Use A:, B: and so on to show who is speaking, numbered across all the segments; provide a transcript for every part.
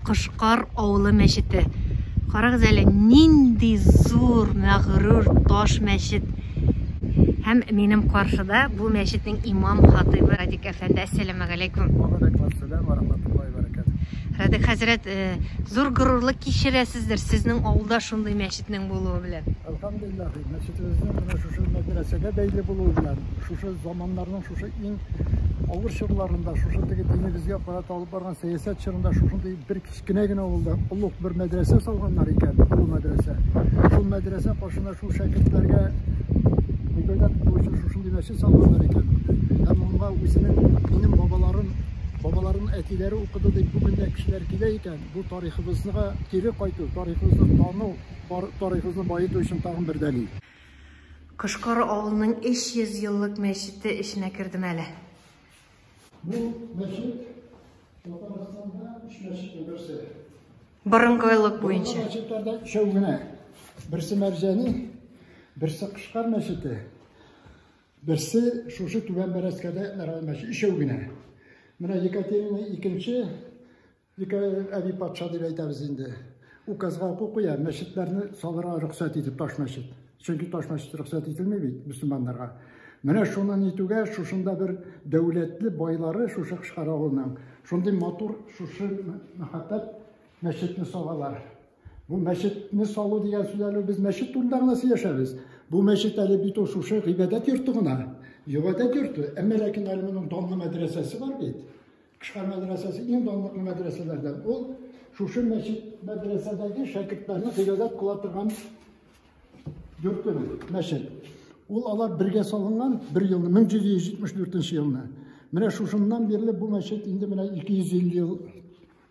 A: Кошкар авылы мәчете. Карагыз әле, нинди зур, мәгърур таш мәчет. Һәм минем каршыда бу мәчетнең имам хатыйбы Радик әфәнде. Әссәламегаләйкүм.
B: Вәгаләйкүм әссәлам вә рахматуллаһи вә бәрәкәтүһ.
A: Радик хәзрәт, э, зур горурлык кичерәсездер сезнең авылда шундый мәчетнең булуы белән.
B: Әлхәмдүлилләһ, мәчетебезнең менә шушы мәдрәсәгә бәйле булуы белән, шушы заманнарның шушы иң авыр чорларында, шушы теге динебезгә карата алып барган сәясәт чорында шушындый бер кечкенә генә авылда олуг бер мәдрәсә салганнар икән, олы мәдрәсә. Шул мәдрәсә каршына шул шәкертләргә гыйбадәт кылу өчен шушындый мәчет салганнар икән. Һәм монда үзенең минем бабаларым, бабаларының әтиләре укыды дип бүген дә кешеләр килә икән. Бу тарихыбызга кире кайту, тарихыбызны тану, тарихыбызны баету өчен тагын бер дәлил.
A: Кошкар авылының 300 еллык мәчете эченә кердем әле.
B: Бу мәчет Татарстанда өч мәчетнең берсе.
A: Борынгылык буенча.
B: Борынгы мәчетләрдә өчәү генә. Берсе Мәрҗани, берсе Кышкар мәчете, берсе шушы Түбән Бәрәскәдә Нәрәл мәчете. Өчәү генә. Менә Екатерина икенче Ике әби патша дип әйтәбез инде. Указга кул куя, мәчетләрне салырга рөхсәт итеп таш мәчет. Чөнки таш мәчет рөхсәт ителми бит мөселманнарга. Менә шуны нитүгә шушында бер дәүләтле байлары шушы Кышкар авылының шундый матур шушы мәхәббәт мәчетне салалар. Бу мәчетне салу дигән сүз әле без мәчет турында гына сөйләшәбез. Бу мәчет әле бит ул шушы гыйбадәт йорты гына. Гыйбадәт йорты. Әмма ләкин әле моның данлы мәдрәсәсе бар бит. Кышкар мәдрәсәсе иң данлыклы мәдрәсәләрдән. Ул шушы мәчет мәдрәсәдәге шәкертләрне гыйбадәт кыла торган йорты мәчет. Ул алар бергә салынган бер елны 1174 елны. Менә шушыннан бирле бу мәчет инде менә 250 ел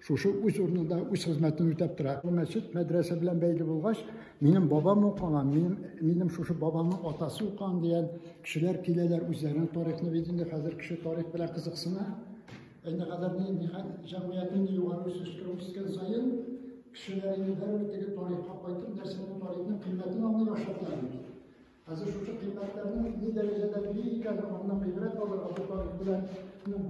B: шушы үз урынында үз хезмәтен үтәп тора. Бу мәчет мәдрәсә белән бәйле булгач, минем бабам укыган, минем минем шушы бабамның атасы укыган дигән кешеләр киләләр үзләренең тарихны бит инде хәзер кеше тарих белән кызыксына. Инде хәзер ни җәмгыять инде югары үсешкә үскән саен кешеләр инде бәрбер теге тарихка кайтып нәрсәнең тарихның кыйммәтен аңлый башладылар бит. Хәзер шушы кыйммәтләрнең ни дәрәҗәдә бөек икәнен аннан гыйбрәт алырга, бу тарих белән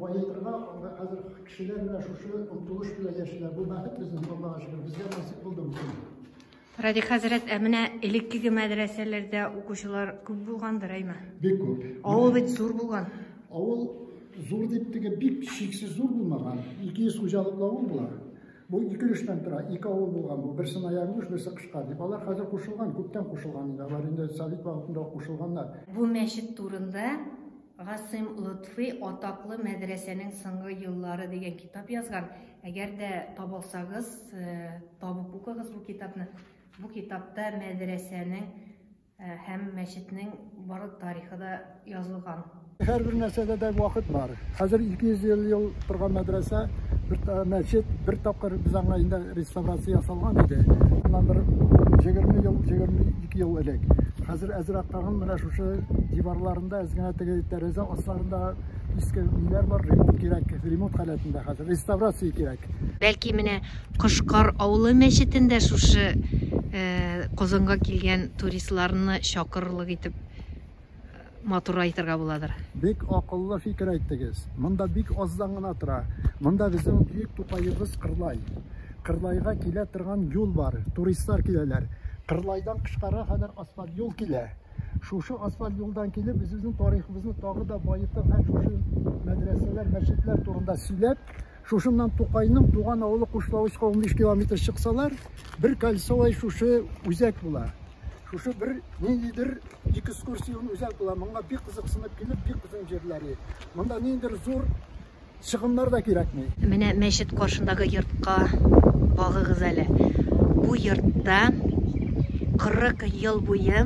B: баетырга, анда хәзер кешеләр менә шушы омтылыш белән яшиләр. Бу бәхет безнең, Аллага шөкер, безгә насыйп булды бу көн.
A: Радик хәзрәт, ә менә элеккеге мәдрәсәләрдә укучылар күп булгандыр, әйме?
B: Бик күп.
A: Авыл бит зур булган.
B: Авыл зур дип теге бик чиксез зур булмаган. 200 хуҗалыклы авыл була. Бу ике өлештән тора, ике авыл булган бу. Берсе Наянгуш, берсе Кышкар дип. Алар хәзер кушылган, күптән кушылган инде. Алар инде совет вакытында ук кушылганнар.
A: Бу мәчет турында Гасыйм Лотфый Атаклы мәдрәсәнең соңгы еллары дигән китап язган. Әгәр дә табалсагыз, табып укыгыз бу китапны. Бу китапта мәдрәсәнең һәм мәчетнең барлык тарихы да язылган.
B: Һәрбер нәрсәдә дә вакыт бар. Хәзер 250 ел торган мәдрәсә, бер мәчет, бер тапкыр без аңа инде реставрация ясалган иде. Моннан бер 20 ел, 22 ел элек. Хәзер әзрәк тагын менә шушы диварларында әз генә теге тәрәзә асларында иске ниләр бар, ремонт кирәк, ремонт халәтендә хәзер, реставрация кирәк.
A: Бәлки менә Кошкар авылы мәчетендә шушы Казанга килгән туристларны чакырырлык итеп матурайтырга буладыр.
B: Бик акыллы фикер әйттегез. Монда бик аздан гына тора. Монда безнең бөек Тукаебыз Кырлай. Кырлайга килә торган юл бар. Туристлар киләләр. Кырлайдан Кышкарга кадәр асфальт юл килә. Шушы асфальт юлдан килеп, без үзебезнең тарихыбызны тагы да баетып һәм шушы мәдрәсәләр, мәчетләр турында сөйләп, шушыннан Тукайның туган авылы Кушлавычка 15 километр чыксалар, бер кольцевой шушы үзәк була. Шушы бер ниндидер экскурсион үзәк була. Моңа бик кызыксынып килеп, бик озын җирләре. Монда ниндидер зур чыгымнар да кирәкми.
A: Менә мәчет каршындагы йортка багыгыз әле. Бу йортта 40 ел буе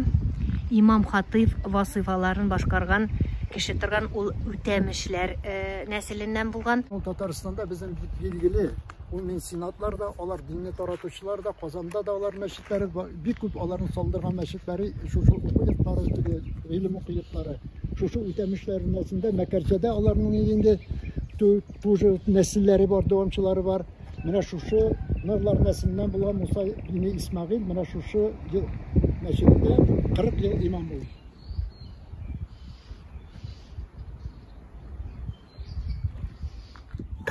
A: имам хатыйб вазыйфаларын башкарган кеше торган, ул Үтәмешләр нәселеннән булган.
B: Ул Татарстанда безнең бик билгеле. Ул меценатлар да, алар динне таратучылар да, Казанда да алар мәчетләре бик күп, аларның салдырган мәчетләре, шушы уку йортлары, теге гыйлем уку йортлары. Шушы Үтәмешләр нәселендә, Мәкәрҗәдә аларның инде тоже нәселләре бар, дәвамчылары бар. Менә шушы Нырлар нәселеннән булган Муса бине Исмәгыйль менә шушы мәчеттә 40 ел имам булды.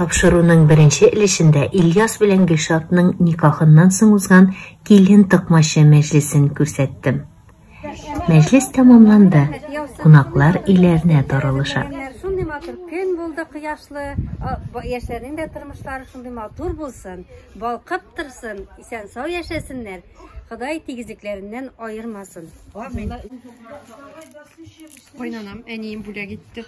C: Тапшыруның беренче өлешендә Ильяс белән Гөлшатның никахыннан соң узган килен токмачы мәҗлесен күрсәттем. Мәҗлес тәмамланды. Кунаклар өйләренә таралыша.
A: Шундый матур көн булды, кояшлы. Яшьләрнең дә тормышлары шундый матур булсын, балкып торсын, исән-сау яшәсеннәр. Ходай тигезлекләреннән аермасын.
D: Амин. Кайнанам, әнием бүләк итте.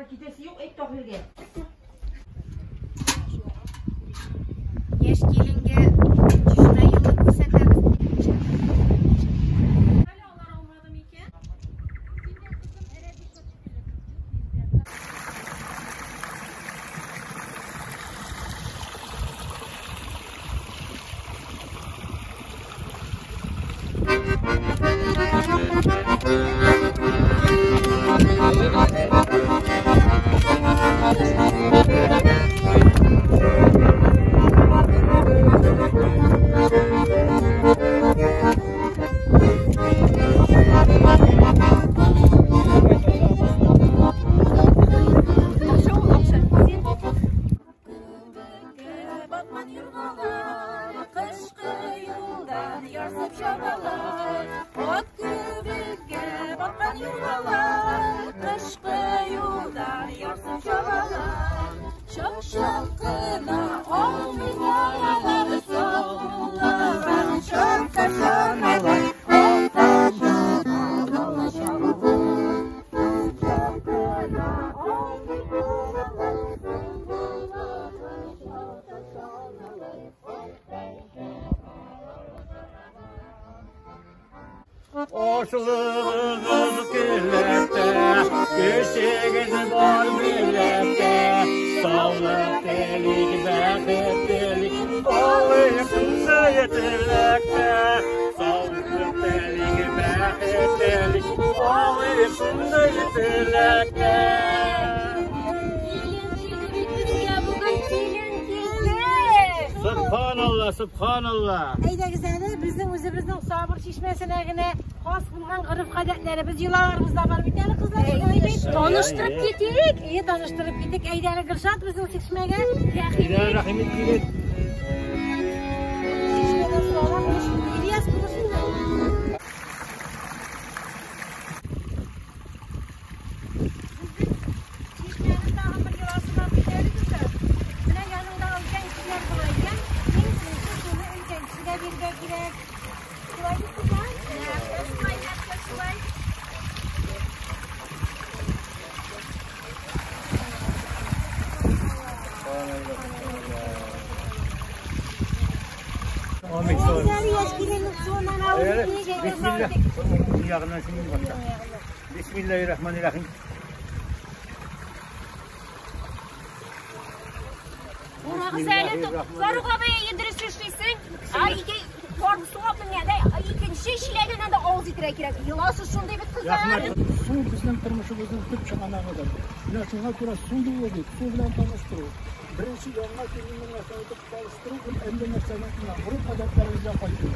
A: Китәсе юк, әйт Таһиргә. Яшь киленгә чишмә юлы күрсәтәбез.
E: Ашлыгыгыз келәттә, көчегез бар милләттә. Саулык телик, бәхет телик, алыйк шундый теләктә. Саулык телик, бәхет телик, алыйк шундый теләктә.
A: Килен килде бит безгә бүген, килен килде.
E: Субханалла, субханалла.
A: Әйдәгез әле, безнең үзебезнең Сабыр чишмәсенә генә хас булган гореф-гадәтләребез, йолаларыбыз да бар бит әле, кызлар. Шулай бит.
F: Таныштырып китик.
A: Әйе, таныштырып китик. Әйдә әле, Гөлшат, безнең чишмәгә.
E: Әйдә, рәхим ит, килен.
A: Чишмәдән су алабыз. Ильяс, булышын да. Чишмәнең тагын бер йоласы бар бит әле, Гөлшат. Менә яныңда өлкән кешеләр була икән, иң беренче суны өлкән кешегә бирергә кирәк. Шулай бит, кызлар?
F: Нәкъ шулай, нәкъ шулай.
E: Амин.
A: Әйдә, яшь киленнең суыннан авыз итик, әйдә,
E: Бисмилла. Ягыннан шуны башла. Бисмиллahirrahmanirrahim.
F: Урагыз әле, Фарук абый, дөрес эшлисең. Ай, ике барып суга менгәндә, икенче чиләгеннән дә авыз итәргә кирәк. Йоласы шундый бит, кызлар.
E: Рәхмәт.
B: Су безнең тормышыбызның төп чыганагыдыр. Менә шуңа күрә су юлы дип, су белән таныштыру. Беренче яңа киленнең әйтеп таныштыру ул әллә нәрсәнең менә гореф-гадәтләребезгә кайту.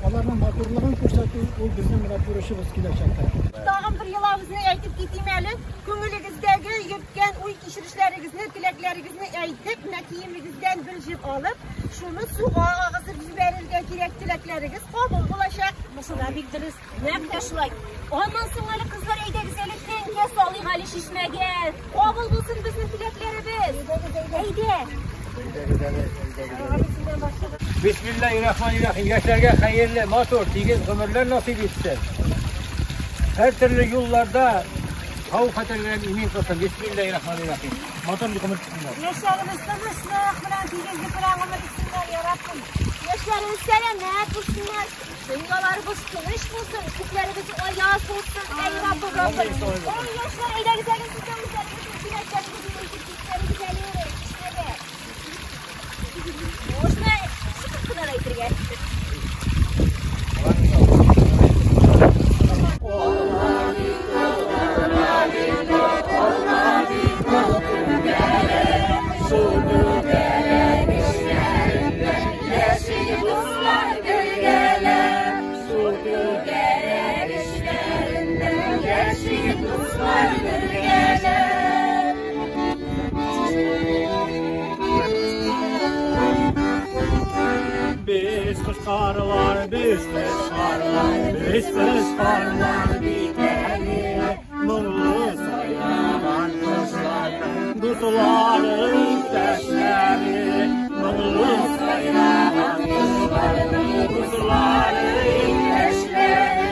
B: Аларның матурлыгын күрсәтү ул безнең менә бурычыбыз киләчәктә.
A: Тагын бер йолабызны әйтеп китим әле. Күңелегездәге йөрткән уй-кичерешләрегезне, теләкләрегезне әйтеп, менә киемегездән бер җеп алып, шуны суга агызып җибәрергә кирәк. Теләкләрегез кабул булачак.
F: Бусы да бик дөрес. Нәкъ тә шулай. Аннан соң әле, кызлар, әйдәгез әле тәңкә салыйк әле чишмәгә. Кабул булсын безнең теләкләребез. Әйдә.
E: Бисмиллahirrahmanirrahim. Яшьләргә хәерле, матур, тигез гомерләр насыйп итсен. Һәр төрле юлларда хәвеф-хәтәрләрдән имин кылсын. Бисмиллahirrahmanirrahim. Матур гомер итсеннәр.
A: Яшьләребез тынычлык белән, тигезлек белән гомер итсеннәр, я Раббым.
F: Яшьләребез сәламәт булсыннар. Дөньяларыбыз тыныч булсын, күкләребез аяз булсын. Әй Раббым, Раббым. Ой, яшьләр, әйдәгез әле сезгә үзләрегезнең теләкләрегезне әйтеп китсәгез әле чишмәгә. Можно чыгып кына әйтергә.
E: Без кышкарлар, без кышкарлар, без кышкарлар бит әле. Моңлы сайраган кошлар, дуслары, иптәшләре. Моңлы сайраган кошлар, дуслары, иптәшләре.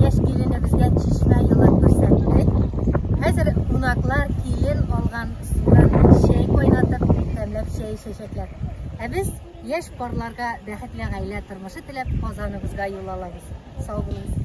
A: Яшь киленебезгә чишмә юлын күрсәтте. Хәзер кунаклар килен алган судан чәй кайнатып, тәмләп чәй эчәчәкләр. Ә без яшь парларга бәхетле гаилә тормышы теләп Казаныбызга юл алабыз. Сау булыгыз.